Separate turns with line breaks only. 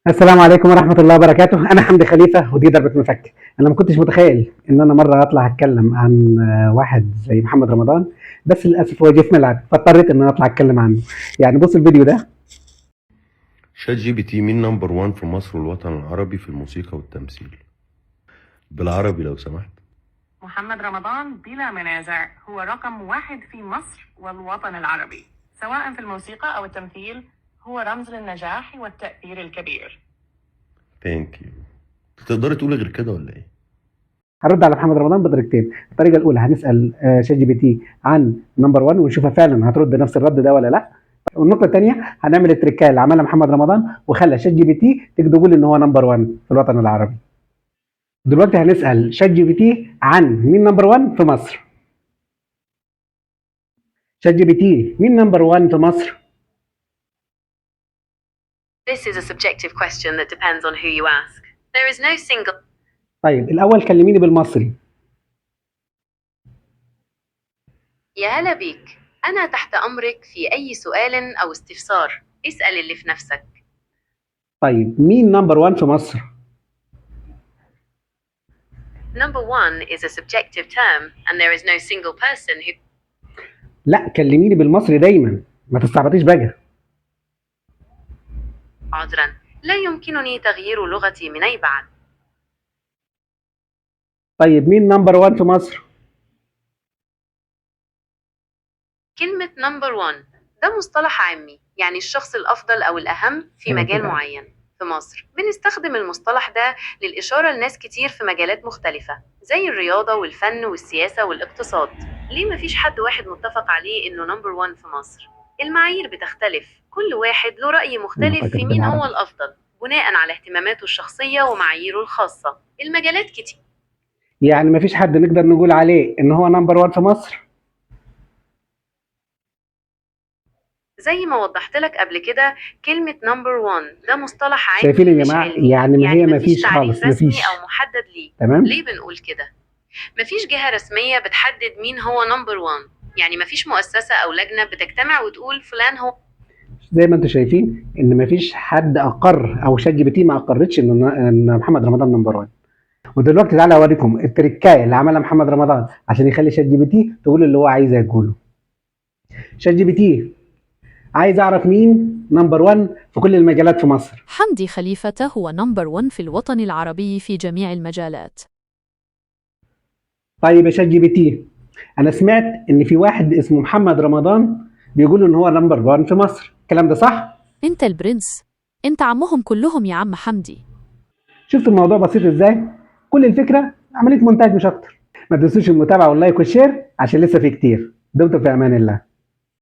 السلام عليكم ورحمة الله وبركاته. أنا حمدي خليفة ودي ضربة مفك. أنا ما كنتش متخيل إن أنا مرة أطلع أتكلم عن واحد زي محمد رمضان، بس للأسف هو جه في ملعب فاضطريت إن أنا أطلع أتكلم عنه. يعني بص الفيديو ده.
ChatGPT، مين number 1 في مصر والوطن العربي في الموسيقى والتمثيل؟ بالعربي لو سمحت.
محمد رمضان بلا منازع هو رقم واحد في مصر والوطن العربي، سواء في الموسيقى أو التمثيل. هو رمز للنجاح والتأثير الكبير.
thank you. تقدري تقولي غير كده ولا ايه؟
هرد على محمد رمضان بطريقتين. الطريقة الأولى هنسأل ChatGPT عن number 1 ونشوفها فعلا هترد نفس الرد ده ولا لا. والنقطة الثانية هنعمل التريكاية اللي عملها محمد رمضان وخلى ChatGPT تقول إن هو number 1 في الوطن العربي. دلوقتي هنسأل ChatGPT عن مين number 1 في مصر. ChatGPT، مين number 1 في مصر؟
This is a subjective question that depends on who you ask. There is no single
طيب، الأول كلميني بالمصري.
يا هلا بيك، أنا تحت أمرك في أي سؤال أو استفسار. اسأل اللي في نفسك.
طيب، مين number 1 في مصر؟
Number one is a subjective term, and there is no single person who
لا، كلميني بالمصري دايما، ما تستعبطيش بقى.
عذرا، لا يمكنني تغيير لغتي من أي بعد.
طيب، مين number 1 في مصر؟
كلمة number one ده مصطلح عامي، يعني الشخص الأفضل أو الأهم في
أيوة
مجال
كده.
معين. في مصر بنستخدم المصطلح ده للإشارة لناس كتير في مجالات مختلفة زي الرياضة والفن والسياسة والاقتصاد. ليه مفيش حد واحد متفق عليه إنه number one في مصر؟ المعايير بتختلف، كل واحد له رأي مختلف في
فاكر
مين هو
بالعربي.
الأفضل بناء على اهتماماته الشخصية ومعاييره الخاصة. المجالات كتير.
يعني ما فيش حد نقدر نقول عليه ان هو number 1 في مصر؟
زي ما وضحت لك قبل كده، كلمة number one ده مصطلح عامي
شايفين يا
مش
جماعة؟
علمي،
يعني ما
يعني
هي ما
مفيش
فيش
تعريف
خالص، ما
رسمي
فيش.
أو محدد ليه.
تمام.
ليه بنقول كده؟ مفيش جهة رسمية بتحدد مين هو number one، يعني مفيش مؤسسة أو لجنة بتجتمع وتقول فلان هو.
زي ما انتم شايفين ان ما فيش حد اقر او ChatGPT ما اقرتش ان محمد رمضان number 1. ودلوقتي تعالى اوريكم التريكايه اللي عملها محمد رمضان عشان يخلي ChatGPT تقول اللي هو عايز يقوله. ChatGPT، عايز اعرف مين number 1 في كل المجالات في مصر.
حمدي خليفة هو number 1 في الوطن العربي في جميع المجالات.
طيب يا ChatGPT، انا سمعت ان في واحد اسمه محمد رمضان بيقول ان هو number 1 في مصر، الكلام ده صح؟
أنت البرنس، أنت عمهم كلهم يا عم حمدي.
شفت الموضوع بسيط ازاي؟ كل الفكرة عملية مونتاج مش اكتر. ما تنسوش المتابعة وال like وال share عشان لسه في كتير. دمتم في امان الله.